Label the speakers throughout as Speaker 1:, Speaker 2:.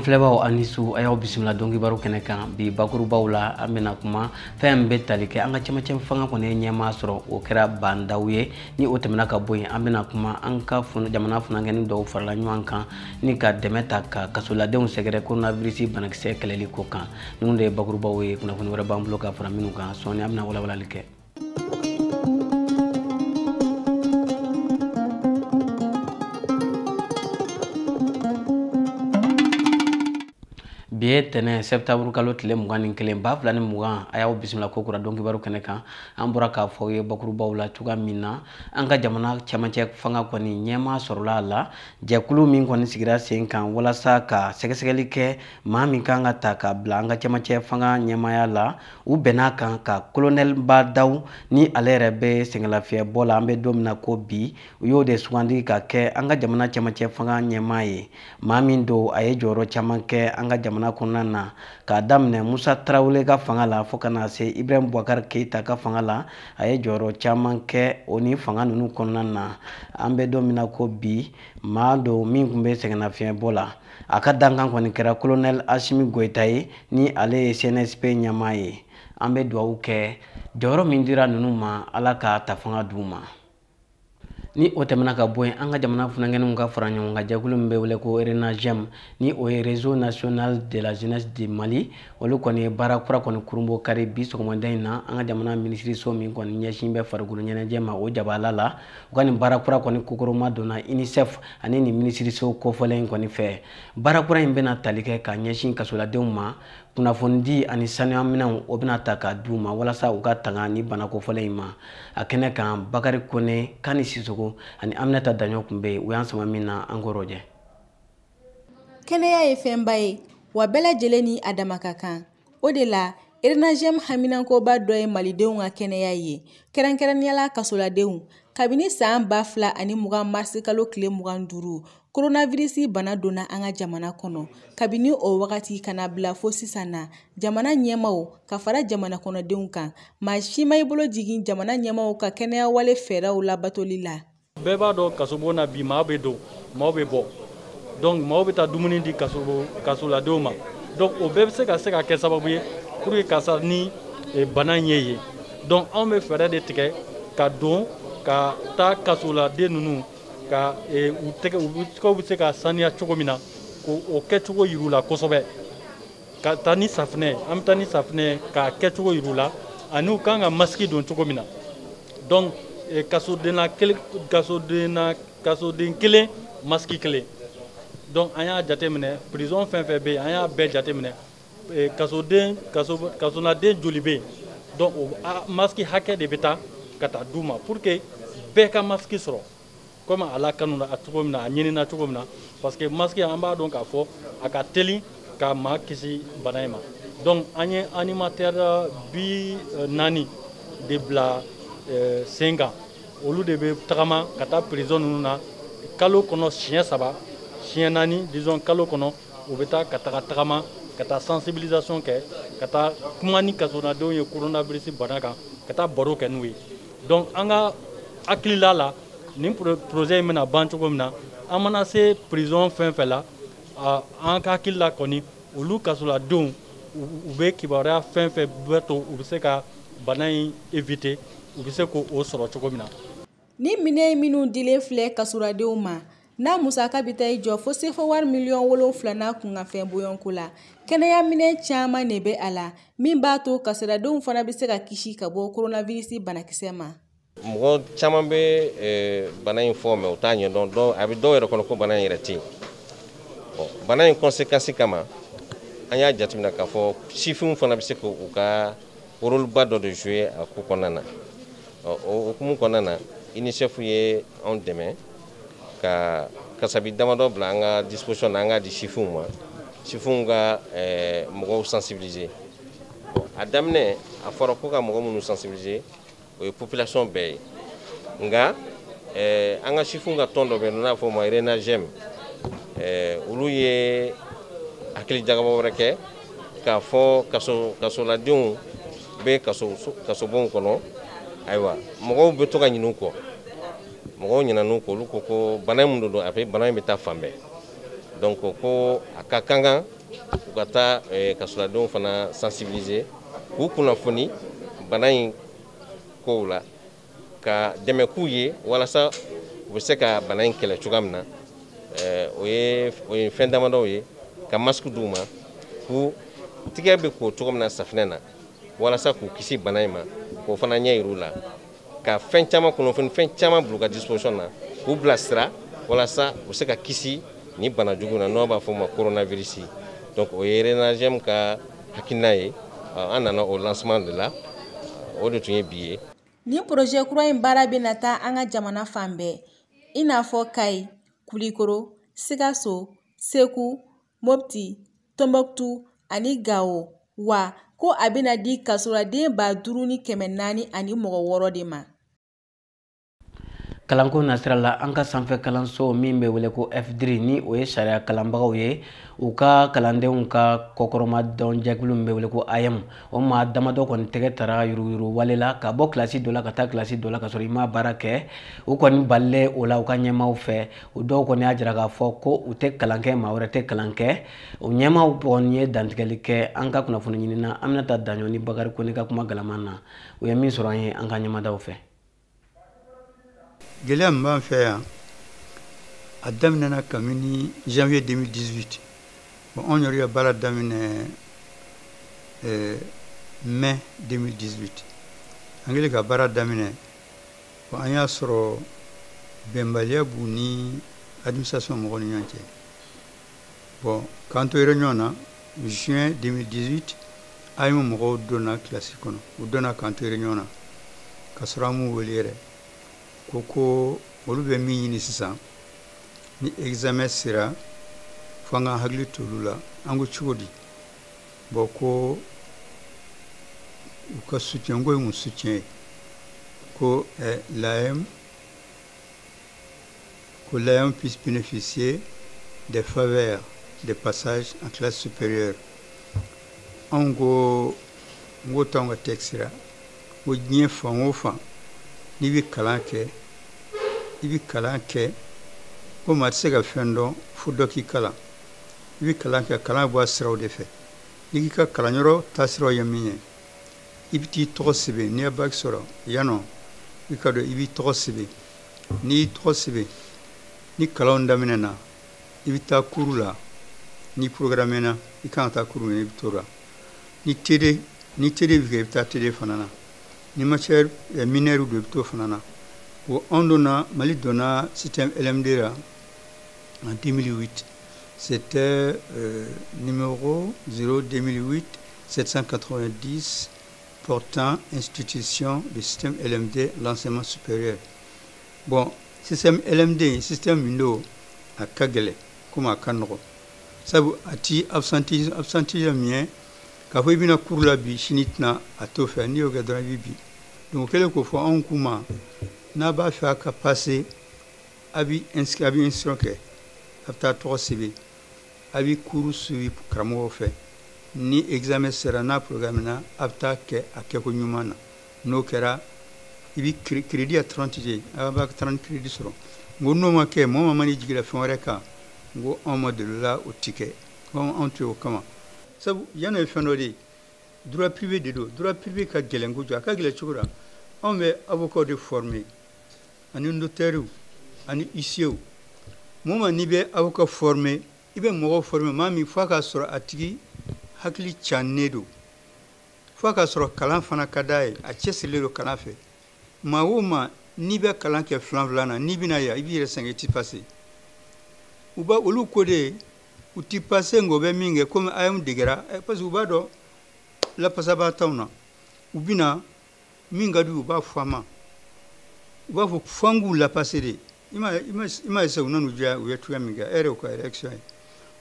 Speaker 1: Filɛbaw ani su, a y'aw bisimila dɔnkibaru kɛnɛ kan. Bi bakurubaw la, an bɛna kuma fɛn bɛ tali kɛ an ka cɛmancɛ fanga kɔni ye ɲɛmaa sɔrɔ, o kɛra Bandaw ye. Ni o tɛmɛna ka bɔ yen, an bɛna kuma an ka jamana funankɛnin dɔw farala ɲɔgɔn kan ni ka dɛmɛ ta ka kasoladenw sɛgɛrɛ coronavirus banakisɛ kɛlɛli ko kan. Ninnu de ye bakurubaw ye. Kunnafoni wɛrɛ b'an bolo ka fara minnu kan sɔɔni, an bɛna walawalali kɛ. Bi ye tɛnɛ septembre kalo tile 21 2020. A y'aw bisimila ko kura dɔnkibaru kɛnɛ kan. An bɔra k'a fɔ aw ye bakurubaw la cogoya min na, an ka jamana cɛmancɛ fanga kɔni ɲɛmaa sɔrɔla a la. Jɛkulu min kɔni sigira sen kan walasa ka sɛgɛsɛgɛli kɛ maa min kan ka ta ka bila an ka cɛmancɛ fanga ɲɛmaaya la, u bɛn'a kan ka colonel Badaw, ni ale yɛrɛ bɛ sɛgɛnlafiɲɛbɔ la an bɛ don min na ko bi, u y'o de sugandi ka kɛ an ka jamana cɛmancɛ fanga ɲɛmaa ye. Maa min don, a ye jɔyɔrɔ caman kɛ an ka jamana kɔnɔna na, k'a daminɛ Musa Tarawele ka fanga la fo ka na se Ibrahim Boubacar Keita ka fanga la. A ye jɔyɔrɔ caman kɛ o ni fanga ninnu kɔnɔna na. An bɛ don min na ko bi, maa don min tun bɛ sɛgɛnnafiɲɛbɔ la, a ka dankan kɔni kɛra colonel Assimi Goïta ye, ni ale ye CNSP ɲɛmaa ye. An bɛ dugawu kɛ jɔyɔrɔ min dira ninnu ma, Ala ka ta fanga d'u ma. Ni o tɛmɛna ka bɔ yen, an ka jamana funankɛninw ka fara ɲɔgɔn kan jɛkulu min bɛ wele ko RENAJEM, ni o ye Réseau national de la jeunesse du Mali, olu kɔni ye baara kura kɔni kurunbɔ kari bi sɔgɔmada in na an ka jamana minisiriso min kɔni ɲɛsin bɛ farikolo ɲɛnajɛ ma, o jabala la. U ka nin baara kura kɔni kokoroma donna UNICEF ani nin minisiriso kofɔlen in kɔni fɛ. Baara kura in bɛna tali kɛ ka ɲɛsin kasoladenw ma, kunnafonidi ani sanuyaminɛnw o bɛna ta k'a d'u ma walasa u ka tanga ni bana kofɔlen in ma. A kɛnɛ kan, Bakari Kone, Kani Sisoko ani Aminata Daɲɔ tun bɛ yen. U y'an sama min na, an k'o rɔjɛ.
Speaker 2: Kɛnɛya ye fɛnba ye wa bɛɛ lajɛlen ni a dama ka kan. O de la RENAJEM haminankoba dɔ ye malidenw ka kɛnɛya ye, kɛrɛnkɛrɛnnenya la kasoladenw. Kabini san 2020 marisi kalo tile 25, coronavirus bana donna an ka jamana kɔnɔ. Kabini o wagati ka na bila fo sisan na, jamana ɲɛmaw ka fara jamana kɔnɔdenw kan, maa si ma i bolo jigin jamana ɲɛmaw ka kɛnɛya wale fɛɛrɛw labatoli la.
Speaker 3: Bɛɛ b'a dɔn kasobon na bi, maa bɛ don, maaw bɛ bɔ, donc maaw bɛ taa dumuni di kasoladenw ma. Donc o bɛɛ bɛ se ka kɛ sababu ye pour que karisa ni bana in ye yen. Donc anw bɛ fɛɛrɛ de tigɛ ka don ka taa kasoladen ninnu ka u tɛgɛ, u tɛgɛw bɛ se ka saniya cogo min na, k'o kɛcogo yir'u la kosɛbɛ. Ka taa ni safunɛ, an bɛ taa ni safunɛ k'a kɛcogo yir'u la, ani u kan ka masque don cogo min na. Donc kasodenna kelen, kasodenna, kasoden kelen, masque kelen. Donc an y'a jateminɛ prison fɛn fɛn bɛ yen, an y'a bɛɛ jateminɛ. Kasoden, kaso, kasoladen joli bɛ yen. Donc o masque hakɛ de bɛ taa ka taa d'u ma pour que bɛɛ ka masque sɔrɔ. Komi a lakanu na a cogo min na, a ɲinina cogo min na, parce que masque an b'a dɔn k'a fɔ a ka teli ka maa kisi bana in ma. Donc an ye animateur 40 de bila sen kan, olu de bɛ tagama ka taa prison ninnu na kalo kɔnɔ siɲɛ 3, siɲɛ 4, disons kalo kɔnɔ, u bɛ taa ka taga tagama ka taa sensibilisation kɛ, ka taa kuma ni kasoladenw ye coronavirus bana kan, ka taa baro kɛ n'u ye. Donc an ka hakilila la, nin projet in bɛna ban cogo min na, an mana se prison fɛn fɛn la, an ka hakilila kɔni, olu kasoladenw u bɛ kibaruya fɛn fɛn bɛ to u bɛ se ka bana in éviter, u bɛ se k'o sɔrɔ cogo min na.
Speaker 2: Ni minɛn minnu dilen filɛ kasoladenw ma, n'a musaka bɛ taa i jɔ fo sefa wari miliyɔn 7 n'a kunkanfɛn bɔɲɔgɔnko la, kɛnɛya minɛn caman de bɛ a la min b'a to kasoladenw fana bɛ se ka kisi ka bɔ coronavirus banakisɛ ma.
Speaker 4: Mɔgɔ caman bɛ bana in fɔ mɛ u t'a ɲɛdɔn, dɔw a bɛ dɔw yɛrɛ kɔnɔ ko bana in yɛrɛ tɛ yen. Bana in conséquence kama, an y'a jateminɛ k'a fɔ sifinw fana bɛ se k'u ka rôle ba dɔ de jouer a ko kɔnɔna na. O hukumu kɔnɔna na, UNICEF ye anw dɛmɛ ka kasabi damadɔ bila an ka disposition na, an k'a di sifinw ma, sifinw ka mɔgɔw sensibiliser. A daminɛ a fɔra ko ka mɔgɔ minnu sensibiliser, o ye population bɛɛ ye. Nka an ka sifinw ka tɔn dɔ bɛ yen n'a fɔ o ma RENAJEM, olu ye hakili jagabɔ wɛrɛ kɛ k'a fɔ kasoladenw bɛ kasobonw kɔnɔ. Ayiwa, mɔgɔw bɛ to ka ɲinɛ u kɔ, mɔgɔw ɲinɛna u kɔ, olu ko ko bana min don, a bɛ bana in bɛ taa fan bɛɛ. Donc ko a ka kan u ka taa kasoladenw fana sensibiliser k'u kunnafoni bana in kow la, ka dɛmɛ k'u ye walasa u bɛ se ka bana in kɛlɛ cogoya min na. O ye fɛn damadɔw ye, ka masque d'u ma, k'u tigɛ bɛ ko cogo min na safinɛ na walasa k'u kisi bana in ma, k'o fana ɲɛ yir'u la, ka fɛn caman kunnafoni fɛn caman bila u ka disposition na, k'u bilasira walasa u bɛ se ka kisi ni bana jugu na n'o b'a fɔ o ma coronavirus. Donc o ye RENAJEM ka hakilina ye, an nana o lancement de la, o de tun ye bi ye.
Speaker 2: Nin projet kura in baara bɛna taa an ka jamana fan bɛɛ, i n'a fɔ Kayi, Kulikoro, Sikaso, Segu, Mopti, Tombouctou ani Gao. Wa ko a bɛna di kasoladen 5406 de ma.
Speaker 1: Kalanko nasira la, an ka sanfɛ kalanso min bɛ wele ko F3, ni o ye sariya kalanbagaw ye, u ka kalandenw ka kɔkɔrɔma dɔn jɛkulu min bɛ wele ko AEEM, o maa damadɔ kɔni tɛgɛ tara yuruguyurugu wale la ka bɔ kilasi dɔ la ka taa kilasi dɔ la ka sɔrɔ i ma baara kɛ. U kɔni balilen o la u ka ɲɛmaaw fɛ. U dɔw kɔni y'a jira k'a fɔ ko u tɛ kalan kɛ, maa wɛrɛ tɛ kalan kɛ. O ɲɛmaaw kɔni ye dantigɛli kɛ an ka kunnafoni ɲinina Aminata Daɲɔ ni Bakari Kone ka kuma galaman na. U ye min sɔrɔ an ye an ka ɲɛmadaw fɛ.
Speaker 5: Gɛlɛya min b'an fɛ yan, a daminɛna kabini janvier 2018. Bon, anw yɛrɛ ya baara daminɛ mai 2018. An kɛlen ka baara daminɛ, bon, an y'a sɔrɔ bɛnbaliya b'u ni administration mɔgɔw ni ɲɔgɔn cɛ. Bon, k'an to réunion na juin 2018, AEEM mɔgɔw donna kilasi kɔnɔ. U donna k'an to réunion na ka sɔrɔ an m'u wele yɛrɛ. Ko olu bɛ min ɲini sisan, ni examen sera, fo an ka hakili to olu la. An ko cogo di? Bon, ko u ka soutien, ko ye mun soutien ye? Ko l'AEEM, ko l'AEEM puisse bénéficier des faveurs des passages en classe supérieure. Anw ko, n ko t'anw ka texte la, ko diɲɛ fan o fan, n'i bɛ kalan kɛ, i bɛ kalan kɛ ko maa tɛ se ka fɛn dɔn fo dɔ k'i kalan. I bɛ kalan kɛ, kalan bɔ a siraw de fɛ. N'i k'i ka kalanyɔrɔ taasiraw ye min ye, i bɛ t'i tɔgɔ sɛbɛn. N'i ye bac sɔrɔ yan nɔ, i ka dɔn i b'i tɔgɔ sɛbɛn. N'i y'i tɔgɔ sɛbɛn, ni kalanw daminɛna, i bɛ taa cours la. N'i programme na, i kan ka taa cours min na, i bɛ t'o la. Ni TD, ni TD bɛ kɛ, i bɛ taa TD fana na. Ni matière mineure don, i bɛ t'o fana na. Bon, anw donna, Mali donna système LMD la en 2008. C'était numéro 0 2008 790 portant institution du système LMD, l'enseignement supérieur. Bon, système LMD, système min don, a ka gɛlɛn komi a ka nɔgɔn. Sabu a ti absentéisme, absentéisme min ye k'a fɔ i bɛna cours la bi, sini tɛna a t'o fɛ. N'i y'o kɛ dɔrɔn, i bɛ bin. Donc o kɛlen k'o fɔ, anw k'u ma, n'a b'a fɛ a ka passer, a bɛ inscrit, a bɛ inscription kɛ, a bɛ taa tɔgɔ sɛbɛn, a bɛ cours suivi karamɔgɔw fɛ. Ni examen sera, n'a programme na, a bɛ taa kɛ a kɛko ɲuman na. N'o kɛra, i bɛ crédit ya 30 de, a b'a 30 crédit sɔrɔ. N ko n'o ma kɛ, mɔgɔ ma man'i jigin fɛn wɛrɛ kan, n ko anw ma deli la, o ti kɛ. Anw tɛ o kama. Sabu yan ye fɛn dɔ de ye, droit privé de don. Droit privé ka gɛlɛn kojugu. A ka gɛlɛn cogo la, anw bɛ avocat de former ani notaire ani huissier. Mɔgɔ ma, n'i bɛ avocat former, i bɛ mɔgɔ former maa min f'a k'a sɔrɔ a tigi hakili cannen don, f'a k'a sɔrɔ kalan fana ka d'a ye, a cɛsirilen don kalan fɛ. Maa o maa n'i bɛ kalan kɛ filan filan na, n'i bɛna yan, i b'i yɛrɛ sɛgɛn, i ti passer. U b'a olu ko de u ti passer, nka u bɛ min kɛ, komi AEEM degera, parce que u b'a dɔn lapasabaa t'anw na. U bɛna min ka di u b'a fɔ an ma, u b'a fɔ f'an k'u lapasser de. I ma ye sisan, u nan'u diya, u ye cogoya min kɛ, e yɛrɛ y'u ka réaction ye.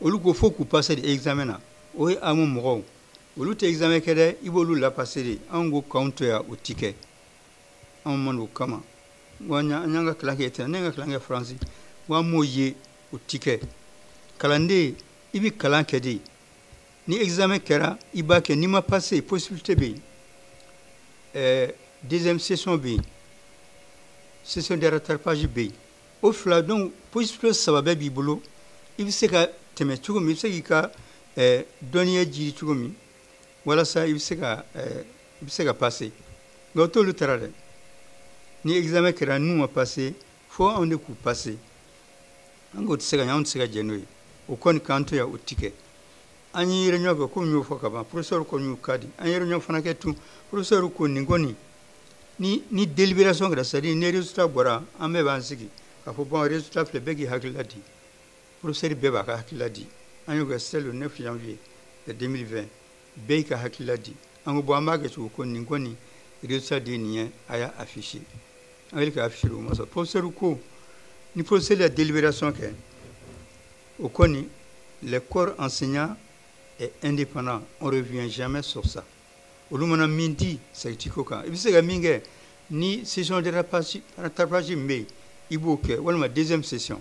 Speaker 5: Olu ko fo k'u passer de examen na. O ye AEEM mɔgɔw, olu tɛ examen kɛ dɛ, i b'olu lapasser de. Anw ko k'anw to yan, o ti kɛ. Anw ma n'o kama. N ko an y'an ka kalan kɛ ten, ne ye n ka kalan kɛ Faransi, n ko an m'o ye, o ti kɛ. Kalanden, i bɛ kalan kɛ de. Ni examen kɛra, i b'a kɛ. N'i ma passer, possibilité bɛ yen. Deuxième session bɛ yen, session de rattrapage bɛ yen. O fila, donc possibilité saba bɛɛ b'i bolo, i bɛ se ka tɛmɛ cogo min, i bɛ se k'i ka dɔnniya jiri cogo min walasa i bɛ se ka passer. Nka o t'olu tara dɛ. Ni examen kɛra, n'u ma passer, fo anw de k'u passer. An k'o tɛ se ka ɲɛ, anw tɛ se ka jɛ n'o ye. O kɔni k'an to yan, o ti kɛ. An ye réunion kɛ, komi n y'o fɔ ka ban, professeur kɔni y'u ka di. An ye réunion fana kɛ tun, professeur ko nin kɔni, ni délibération kɛra, c'est à dire ni résultat bɔra, an bɛɛ b'an sigi k'a fɔ: bon, résultat filɛ, bɛɛ k'i hakilila di. Professeur bɛɛ b'a ka hakilila di. An y'o kɛ, c'est le 9 janvier 2020. Bɛɛ y'i ka hakilila di. An ko: bon, an b'a kɛ cogo ko nin kɔni résultat de ye nin ye, a y'a affiché. An yɛrɛ ka affiché, o ma sɔn. Professeur ko ni professeur ya délibération kɛ, o kɔni, le corps enseignant est indépendant, on revient jamais sur ça. Olu mana min di, segin ti ko kan. I bɛ se ka min kɛ ni session de rattrapage min bɛ yen, i b'o kɛ, walima deuxième session.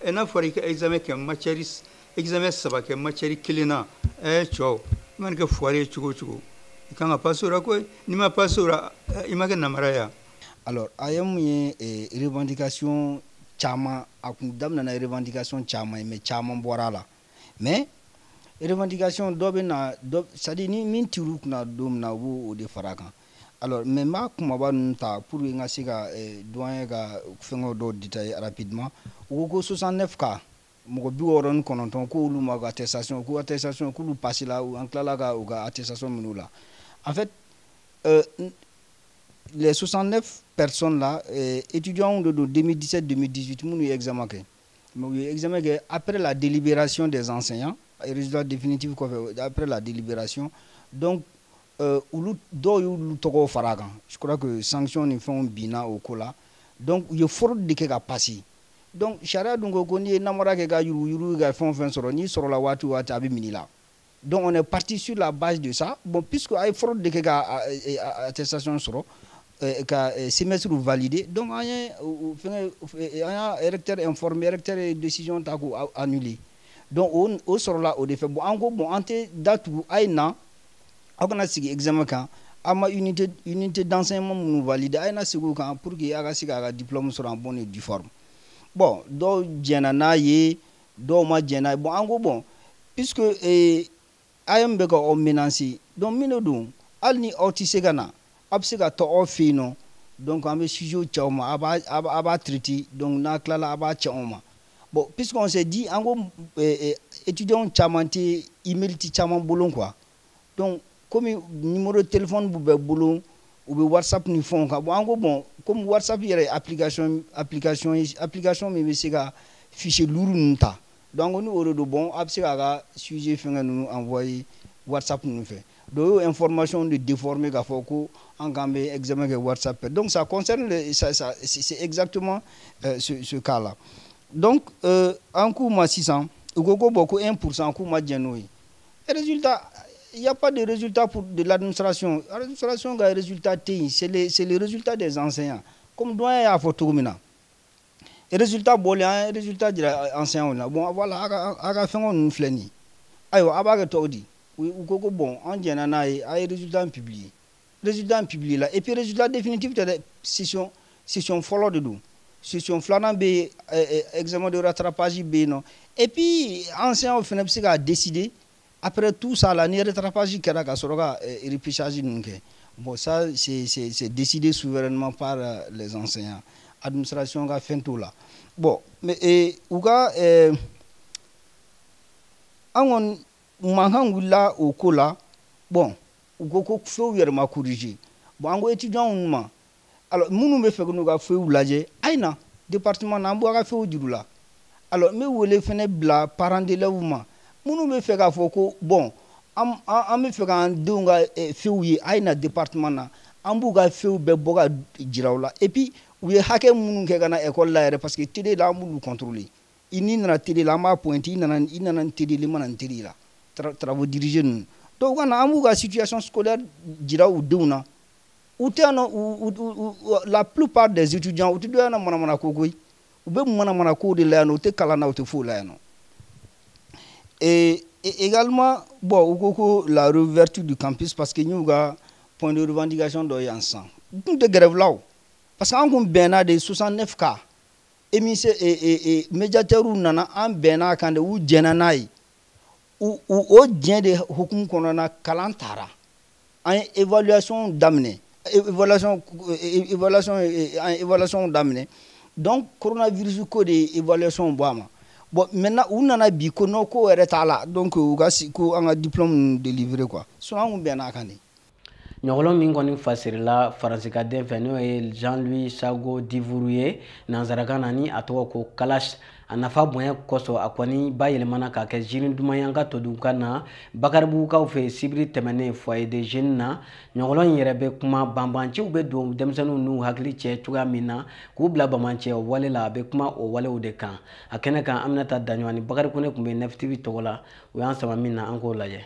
Speaker 5: Ɛ, n'a fɔra i ka examen kɛ, matière examen saba kɛ matière kelen na, ɛ cɛw, i mana kɛ foire ye cogo o cogo, i kan ka passer o la koyi. N'i ma passer o la, i ma kɛ namara ye.
Speaker 6: Alors, AEEM ye revendication caman, a kun daminɛna revendication caman ye, mais caman bɔra a la. Mais revendication dɔ bɛ na dɔ, c'est à dire ni min tir'u kunna don min na, u b'o de fara a kan. Alors, mais n b'a kumaba ninnu ta pour que n ka se ka doyen ka fɛngɛw dɔw détailler rapidement. U ko ko 69 cas, mɔgɔ 69, k'olu ma ka attestation, ko attestation k'olu passé la, an tilala ka u ka attestation minɛ u la. En fait, les 69 personnes là, étudiants de 2017-2018 minnu ye examen kɛ, mais u ye examen kɛ après la délibération des enseignants, résultat définitif kɔfɛ, après la délibération. Donc olu dɔw y'olu tɔgɔw fara a kan. Je crois que sanction ni fɛnw binna o ko la. Donc u ye fraude de kɛ ka passer. Donc sariya dun ko ko n'i ye namara kɛ ka yuruguyurugu ka fɛn o fɛn sɔrɔ, n'i sɔrɔla waati o waati, a bɛ minɛ i la. Donc on est parti sur la base de ça. Bon, puisque a ye fraude de kɛ ka attestation sɔrɔ, ka semestre validé, donc an ye fɛngɛ, an y'a recteur informé, recteur ye décision ta k'o annuler. Donc o sɔrɔla o de fɛ. Bon, an ko: bon, an tɛ datugu, a ye na, aw kana sigi examen kan. Aw ma unité d'enseignement minnu validé, a ye na sigi o kan pour que a ka se k'a ka diplôme sɔrɔ en bonne et due forme. Bon, dɔw jɛnna n'a ye, dɔw ma jɛn n'a ye. Bon, an ko: bon, puisque AEEM bɛ ka aw menacer, donc min de don, hali ni aw tɛ se ka na, aw bɛ se ka to aw fɛ yen nɔ. Donc an bɛ sujet ci aw ma, a b'a traiter. Donc n'a tilala, a b'a ci anw ma. Bon, puisqu'on s'est dit, an ko étudiants caman tɛ email ti caman bolo quoi. Donc komi numéro de téléphone b'u bɛɛ bolo, u bɛ WhatsApp ni fɛnw kan. Bon, an ko: bon, comme WhatsApp yɛrɛ ye application min bɛ se ka fichier lourd ninnu ta, donc ni o de don, bon, a bɛ se k'a ka sujet fɛngɛ ninnu envoyer WhatsApp ninnu fɛ. Donc o y'o information de déformer k'a fɔ ko an k'an bɛ examen kɛ WhatsApp fɛ. Donc ça concerne le, ça c'est exactement ce cas là. Donc an k'u ma sisan, u ko ko bon, ko 1 %, k'u ma jɛn n'o ye. Résultat, il n'y a pas de résultat pour de l'administration. L'administration ka résultat tɛ yen, c'est le résultat des enseignants. Comme doyen y'a fɔ cogo min na, résultat bɔlen, an ye résultat jira enseignants la. Bon, voilà, a ka fɛngɛ ninnu filɛ nin ye. Ayiwa, a b'a kɛ cogo di? U ko ko bon, an jɛnna n'a ye, a ye résultat in publier. Résultat in publier la, et puis résultat définitif tɛ dɛ, session fɔlɔ de don. Session filanan bɛ yen, examen de rattrapage bɛ yen nɔ. Et puis enseignants fana bɛ se k'a décider après tout ça là, ni rattrapage kɛra, ka sɔrɔ ka repêchage ninnu kɛ. Bon, ça c'est décidé souverainement par les enseignants, administration ka fɛn t'o la. Bon, mais u ka an kɔni mankan wulila o ko la. Bon, u ko ko feuilles yɛrɛ ma corriger. Bon, an ko étudiants ma, alors minnu bɛ fɛ n'u ka feuilles lajɛ, a ye na département na, an b'aw ka feuilles juru la. Alors n bɛ wele fɛnɛ bila parents d'élèves ma, minnu bɛ fɛ k'a fɔ ko bon, an bɛ fɛ k'an denw ka feuilles ye, a ye na département na, an b'u ka feuilles bɛɛ bɔ ka jira u la. Et puis u ye hakɛ minnu kɛ ka na école la yɛrɛ, parce que TD la, an b'olu contrôler. I n'i nana TD la, an b'a pointer. I nana ni TD la, i ma na ni TD la, travaux dirigés ninnu. Donc u ka na, an b'u ka situation scolaire jira u denw na. U tɛ yan nɔ, la plupart des étudiants, u tɛ dɔ yan nɔ manamana ko koyi, u bɛ manamana ko de la yan nɔ, u tɛ kalan na, u tɛ foyi la yan nɔ. Et également, bon, u ko ko la réouverture du campus, parce que n y'u ka point de revendication dɔ ye yan sisan. U tun tɛ grève la o, parce que an kun bɛnna de 69 cas émissaire et médiateurs nana, an bɛnna kan de, u jɛnna n'a ye. O diɲɛ de hukumu kɔnɔna kalan taara an ye évaluation daminɛ évaluation an ye évaluation daminɛ donc coronavirus ko de ye évaluation bɔ a ma. Bon maintenant u nana bi ko non ko yɛrɛ t'a la donc u ka ko an ka diplôme délivrer quoi sinon an kun bɛnna a kan de.
Speaker 1: Ɲɔgɔlɔn min kɔni fasirila faransikaden fɛ n'o ye Jean-Louis Sago Divuru ye nansarakan na ni a tɔgɔ ko Kalash, a nafa bonya kosɔn a kɔni bayɛlɛmana k'a kɛ jiri duman ye an ka todukan na Bakaribugukaw fɛ sibiri tɛmɛnen foyer des jeunes na. Ɲɔgɔlɔn in yɛrɛ bɛ kuma banbanciw bɛ don denmisɛnninw n'u hakili cɛ cogoya min na k'u bila bamancɛ wale la, a bɛ kuma o walew de kan. A kɛnɛ kan Aminata Daɲɔ ni Bakari Kone tun bɛ Nef TV tɔgɔ la, u y'an sama min na an k'o lajɛ.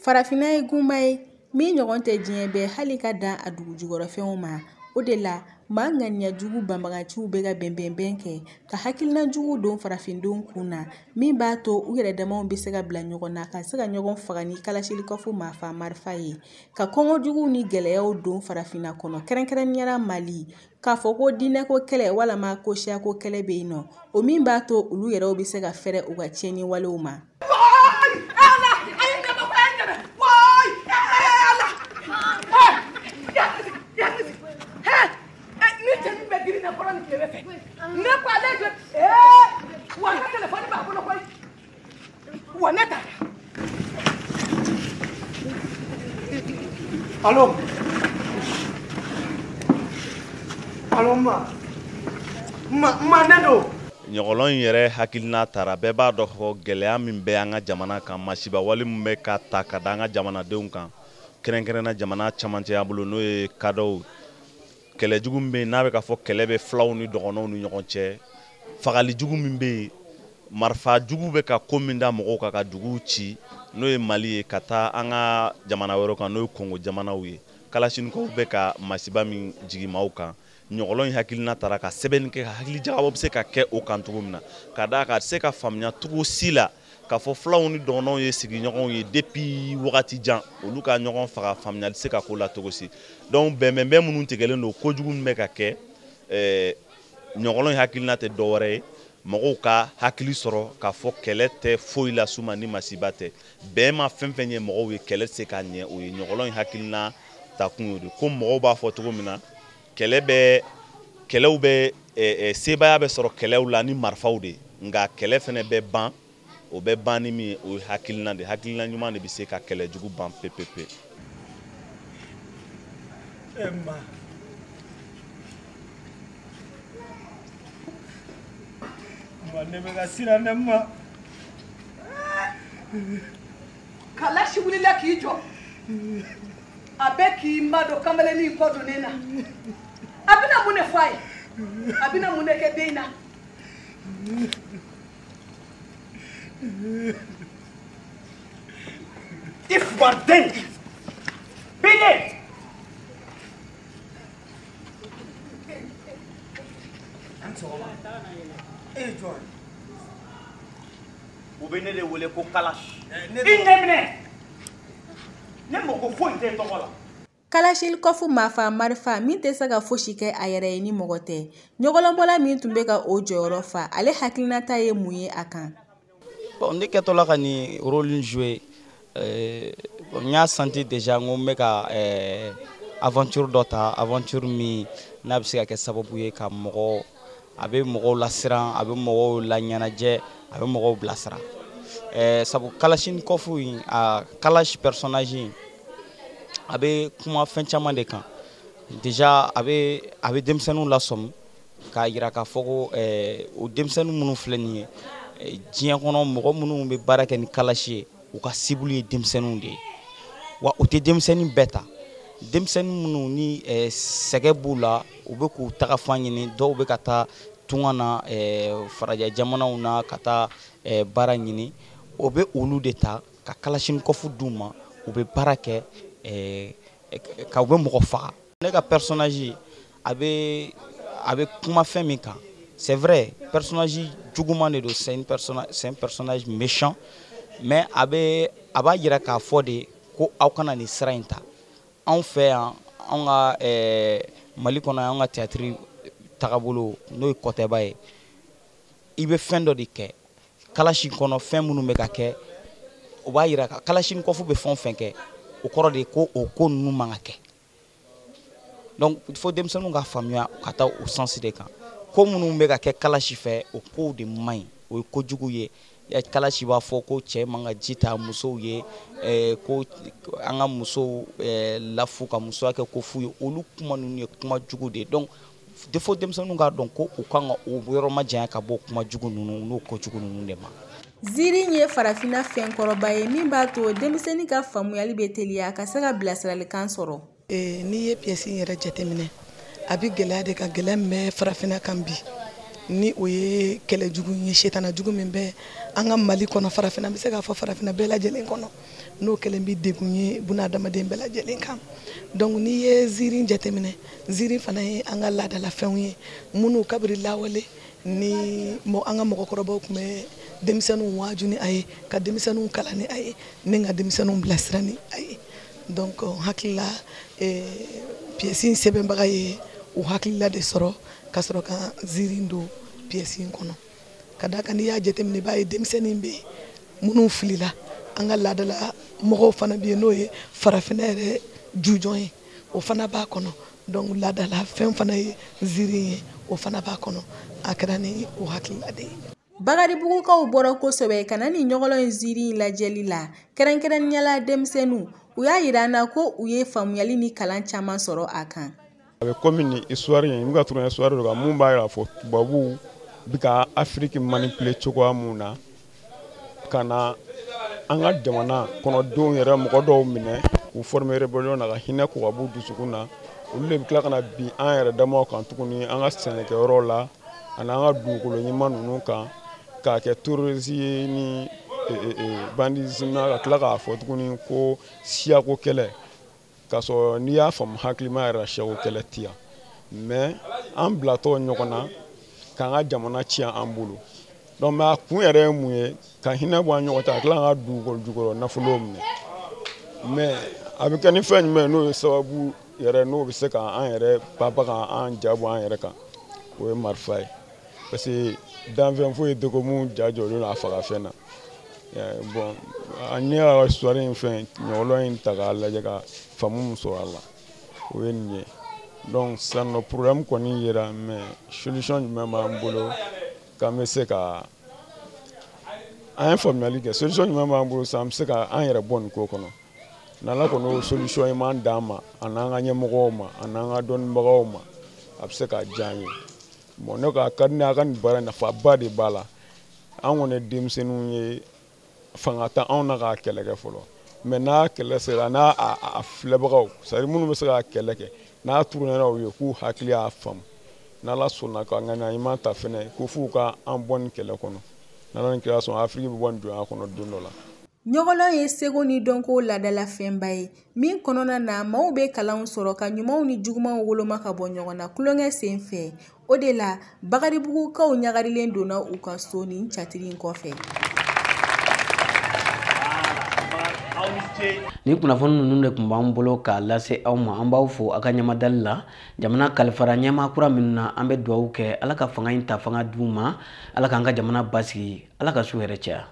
Speaker 2: Farafinna ye gunba ye min ɲɔgɔn tɛ diɲɛ bɛɛ hali ka dan a dugu jukɔrɔfɛnw ma. O de la maa ŋaniya jugu banbaganciw bɛ ka bɛnbɛnbɛn kɛ ka hakilina jugu don farafindenw kun na min b'a to u yɛrɛ damaw bɛ se ka bila ɲɔgɔn na ka se ka ɲɔgɔn faga ni kalasilikɔfu maafa marifa ye, ka kɔngɔ juguw ni gɛlɛyaw don farafinna kɔnɔ kɛrɛnkɛrɛnnenya la Mali, k'a fɔ ko diinɛko kɛlɛ walama ko siyako kɛlɛ bɛ yen nɔ, o min b'a to olu yɛrɛw bɛ se ka fɛrɛ u ka tiɲɛni walew ma.
Speaker 7: Alo. Alo ma. Ma ne don.
Speaker 8: Ɲɔgɔlɔn in yɛrɛ hakilina taara bɛɛ b'a dɔn ko gɛlɛya min bɛ an ka jamana kan, masiba wale min bɛ ka ta ka da an ka jamanadenw kan, kɛrɛnkɛrɛnna jamana camancɛ bolo n'o ye kadɔw. Kɛlɛjugu min bɛ yen n'a bɛ ka fɔ kɛlɛ bɛ filaw ni dɔgɔnɔw ni ɲɔgɔn cɛ, fagalijugu min bɛ yen, marifa jugu bɛ ka ko min da mɔgɔw kan ka duguw ci n'o ye Mali ye ka taa an ka jamana wɛrɛw kan n'o ye Kongo jamanaw ye. Kalasinikɔw bɛ ka masiba min jigin maaw kan, ɲɔgɔlɔn in hakilina taara ka sɛbɛnni kɛ ka hakili jagabɔ bɛ se ka kɛ o kan cogo min na, ka d'a kan a tɛ se ka faamuya cogo si la k'a fɔ filaw ni dɔgɔnɔw ye sigiɲɔgɔnw ye depuis wagati jan, olu ka ɲɔgɔn faga faamuyali tɛ se ka k'o la cogo si. Donc bɛnbɛnbɛn minnu tigɛlen don kojugu min bɛ ka kɛ, ɲɔgɔlɔn in hakilina tɛ dɔwɛrɛ ye mɔgɔw ka hakili sɔrɔ k'a fɔ kɛlɛ tɛ foyi la s'u ma ni masiba tɛ. Bɛn ma fɛn fɛn ye mɔgɔw ye kɛlɛ tɛ se ka ɲɛ o ye ɲɔgɔlɔn in hakilina ta kun y'o de. Ko mɔgɔw b'a fɔ cogo min na kɛlɛw bɛ sebaaya bɛ sɔrɔ kɛlɛw la ni marifaw de ye, nka kɛlɛ fɛnɛ bɛ ban, o bɛ ban ni min ye o ye hakilina de ye. Hakilina ɲuman de bɛ se ka kɛlɛ jugu ban pepepe.
Speaker 7: Ma ne bɛ ka siran ne ma.
Speaker 9: Kalasi wulila k'i jɔ, a bɛ k'i madon kamalennin kɔ donnen na. A bɛna mun de fɔ a ye? A bɛna mun de kɛ den in na?
Speaker 7: I fugariden! Bene! An sɔgɔma. E ye jɔn ye? U bɛ ne de wele ko Kalash. I ɲɛ minɛ! Ne mako foyi tɛ tɔgɔ la.
Speaker 2: Kalasilikɔfu maafa marifa min tɛ se ka fosi kɛ a yɛrɛ ye ni mɔgɔ tɛ. Ɲɔgɔlɔnbɔla min tun bɛ ka o jɔyɔrɔ fa, ale hakilinata ye mun ye a kan?
Speaker 10: Bon, ne kɛtɔ la ka nin rôle in jouer, n y'a senti déjà n ko n bɛ ka aventure dɔ ta, aventure min n'a bɛ se ka kɛ sababu ye ka mɔgɔ, a bɛ mɔgɔw lasiran, a bɛ mɔgɔw laɲɛnajɛ, a bɛ mɔgɔw bilasira. Sabu Kalasinikɔfu in, a Kalash personnage in, a bɛ kuma fɛn caman de kan. Déjà a bɛ denmisɛnninw lasɔmi k'a yira k'a fɔ ko o denmisɛnnin minnu filɛ nin ye diɲɛ kɔnɔ, mɔgɔ minnu bɛ baara kɛ ni kalasi ye, u ka cible ye denmisɛnninw de ye. Wa u tɛ denmisɛnnin bɛɛ ta, denmisɛnnin minnu ni sɛgɛ b'u la, u bɛ k'u tagafan ɲini, dɔw bɛ ka taa tunga na farajɛ jamanaw na ka taa baara ɲini, o bɛ olu de ta ka kalasinikɔfu d'u ma, u bɛ baara kɛ ka u bɛ mɔgɔ faga. Ne ka personnage a bɛ kuma fɛn min kan, C'est vrai, personnage juguman de don, c'est un personnage méchant, mais a bɛ a b'a yira k'a fɔ de ko aw kana nin sira in ta. Anw fɛ yan, anw ka Mali kɔnɔ, anw ka théâtre tagabolo n'o ye kɔtɛba ye, i bɛ fɛn dɔ de kɛ kalasi kɔnɔ, fɛn minnu bɛ ka kɛ, o b'a yira ka kalasinikɔfu bɛ fɛn o fɛn kɛ, o kɔrɔ de ko o ko ninnu man ka kɛ. Donc il faut denmisɛnninw ka faamuya ka taa o sens de kan. Ko minnu bɛ ka kɛ kalasi fɛ, o kow de man ɲi, o ye kojugu ye. Kalasi b'a fɔ ko cɛ man ka ji ta musow ye, ko an ka musow lafu ka musoya kɛ ko fu ye, olu kuma ninnu ye kuma jugu de ye. Donc il faut denmisɛnninw k'a dɔn ko u kan ka o yɔrɔ majanya ka bɔ kuma jugu ninnu n'o kojugu ninnu de ma.
Speaker 2: Ziiri ye farafinna fɛnkɔrɔba ye min b'a to denmisɛnnin ka faamuyali bɛ teliya ka se ka bilasiralikan sɔrɔ.
Speaker 11: N'i ye pièce in yɛrɛ jateminɛ, a bɛ gɛlɛya de kan, gɛlɛya min bɛ farafinna kan bi, ni o ye kɛlɛ jugu ye, setana jugu min bɛ an ka Mali kɔnɔ, farafinna bɛ se k'a fɔ farafinna bɛɛ lajɛlen kɔnɔ, n'o kɛlen bɛ degun ye bunadamaden bɛɛ lajɛlen kan. Donc n'i ye ziiri jateminɛ, ziiri fana ye an ka laadalafɛnw ye minnu kabiri lawale ni an ka mɔgɔkɔrɔbaw tun bɛ denmisɛnninw waaju ni a ye, ka denmisɛnninw kalan ni a ye, ni ka denmisɛnninw bilasira ni a ye. Donc n hakili la pièce in sɛbɛnbaga ye o hakilila de sɔrɔ ka sɔrɔ ka ziiri don pièce in kɔnɔ. Ka d'a kan n'i y'a jateminɛ, i b'a ye denmisɛnnin bɛ yen minnu filila, an ka laadala mɔgɔw fana bɛ yen n'o ye farafinna yɛrɛ jujɔn ye, o fana b'a kɔnɔ. Donc laadala fɛn fana ye ziiri ye, o fana b'a kɔnɔ. A kɛra ni o hakilila de ye.
Speaker 2: Bakaribugukaw bɔra kosɛbɛ ka na ni ɲɔgɔlɔn in ziiri in lajɛli la, kɛrɛnkɛrɛnnenya la denmisɛnninw. U y'a yira an na ko u ye faamuyali ni kalan caman sɔrɔ a kan.
Speaker 12: A bɛ komi nin histoire in, n bɛ ka tourner histoire dɔ kan mun b'a yira fɔ tubabuw bɛ ka Afrique manipuler cogoya mun na, ka na an ka jamana kɔnɔdenw yɛrɛ mɔgɔ dɔw minɛ k'u former rébellion na, ka hinɛ k'u ka b'u dusukun na. Olu de bɛ tila ka na bin an yɛrɛ damaw kan tuguni, an ka sɛnɛkɛyɔrɔw la ani an ka dugukolo ɲuman ninnu kan, k'a kɛ terrorisme ye ni banditisme, ka tila k'a fɔ tuguni ko siyako kɛlɛ, k'a sɔrɔ n'i y'a faamu hakilima yɛrɛ la, siyako kɛlɛ ti yan. Mais an bilatɔ ɲɔgɔn na k'an ka jamana tiɲɛ an bolo. Donc mais a kun yɛrɛ ye mun ye? Ka hinɛ bɔ an ɲɔgɔn cɛ, ka tila k'an ka dugukolo jukɔrɔ nafolow minɛ. Mais a bɛ kɛ ni fɛn jumɛn ye n'o ye sababu yɛrɛ n'o bɛ se k'an yɛrɛ papa k'an ja bɔ an yɛrɛ kan, o ye marifa ye. Parce que danfɛn foyi tɛ ko mun ja jɔlen don a fagafɛn na. Bon, ne y'a histoire in fɛn ɲɔgɔlɔn in ta k'a lajɛ ka faamu min sɔrɔ a la, o ye nin ye. Donc sisan nɔ problème kɔni yera, mais solution jumɛn b'an bolo k'an bɛ se ka an ye faamuyali kɛ? Solution jumɛn b'an bolo sisan an bɛ se ka an yɛrɛ bɔ nin ko kɔnɔ? N'Ala kɔni y'o solution ɲuman d'an ma, a n'an ka ɲɛmɔgɔw ma, a n'an ka dɔnnibagaw ma, a bɛ se ka diya an ye. Bon, ne ko a ka di ne ye, a ka nin baara nafaba de b'a la. An kɔni ye denmisɛnninw ye, fanga tɛ anw na k'a kɛlɛ kɛ fɔlɔ, mais n'a kɛlɛ sera, n'a a filɛbagaw, c'est à dire minnu bɛ se k'a kɛlɛ kɛ, n'a tournera u ye k'u hakili y'a faamu, n'Ala sɔnna ka ŋaniya ɲuman ta fɛnɛ ko f'u ka an bɔ nin kɛlɛ kɔnɔ, n'Ala ni kira sɔnna, Afiriki bɛ bɔ nin jɔnya kɔnɔ don dɔ la.
Speaker 2: Ɲɔgɔlɔn ye seko ni dɔnko laadalafɛnba ye min kɔnɔna na maaw bɛ kalanw sɔrɔ ka ɲumanw ni jugumanw woloma ka bɔ ɲɔgɔn na tulonkɛ sen fɛ. O de la Bakaribugukaw ɲagarilen donna u ka so nin catiri in kɔfɛ.
Speaker 1: Ni kunnafoni ninnu de tun b'an bolo k'a lase aw ma, an b'aw fo a ka ɲamadali la. Jamana kalifara ɲɛmaa kura minnu na, an bɛ dugawu kɛ Ala ka fanga in ta fanga d'u ma, Ala k'an ka jamana basigi, Ala ka su hɛrɛ caya.